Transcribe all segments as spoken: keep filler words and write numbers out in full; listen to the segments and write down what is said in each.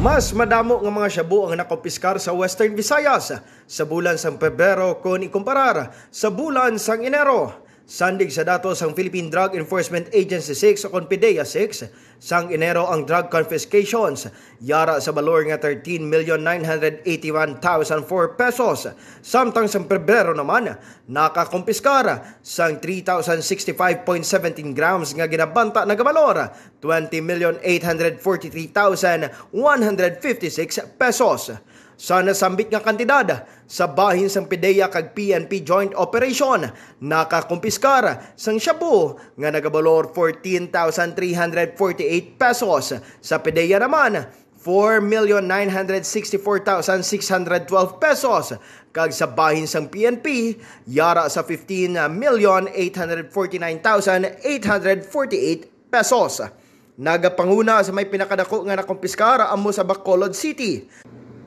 Mas madamo nga mga shabu ang nakumpiskar sa Western Visayas sa bulan sang Pebrero kon ikumparar sa bulan sang Enero. Sandig sa datos sang Philippine Drug Enforcement Agency six o kon PDEA six, sang Enero ang drug confiscations yara sa balor nga thirteen million nine hundred eighty-one thousand four pesos, samtang sang Pebrero naman nakakumpiskar sang three thousand sixty-five point seventeen grams nga ginabanta nagabalor twenty million eight hundred forty-three thousand one hundred fifty-six pesos. Sa nasambit nga kantidad, sa bahin sang PDEA kag PNP joint operation, nakakumpiskar sang shabu nga nagabalor fourteen thousand three hundred forty-eight pesos, sa PDEA naman four million nine hundred sixty-four thousand six hundred twelve pesos, kag sa bahin sang PNP yara sa fifteen million eight hundred forty-nine thousand eight hundred forty-eight pesos. Nagapanguna sa may pinakadako nga nakumpiskar amo sa Bacolod City,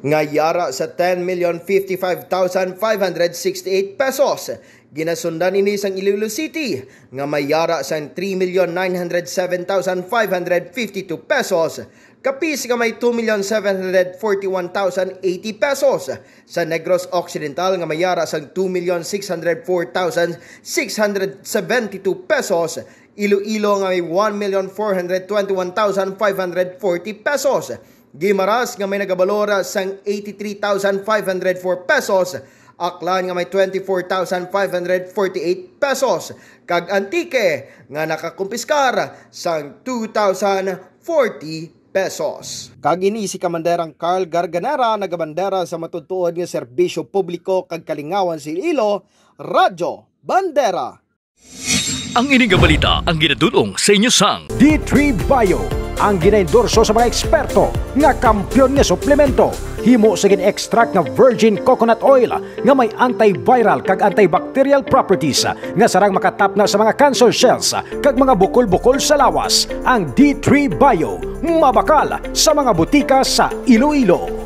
nga yara sa ten million fifty-five thousand five hundred sixty-eight pesos. Ginasundan ini sang Iloilo City, nga may yara sang three million nine hundred seven thousand five hundred fifty-two pesos. Capiz nga may two million seven hundred forty-one thousand eighty pesos. Sa Negros Occidental nga may yara sang two million six hundred four thousand six hundred seventy-two pesos. Iloilo nga may one million four hundred twenty-one thousand five hundred forty pesos. Guimaras nga may nagabalor sang eighty-three thousand five hundred four pesos. Aklan nga may twenty-four thousand five hundred forty-eight pesos. Kag Antique nga nakakumpiskar sang two thousand forty pesos. Kag ini si Kamanderang Carl Garganera, nagabandera sa matutuod nga serbisyo publiko kag kalingawan sa Iloilo, Radyo Bandera. Ang ini nga balita ang ginadul-ong sa inyo sang D three Bio, ang ginaendorso sa mga eksperto nga kampiyon nga suplemento. Himo sa gin-extract nga virgin coconut oil nga may antiviral kag antibacterial properties nga sarang makatapna sa mga cancer cells kag mga bukol-bukol sa lawas. Ang D three Bio, mabakal sa mga butika sa Iloilo.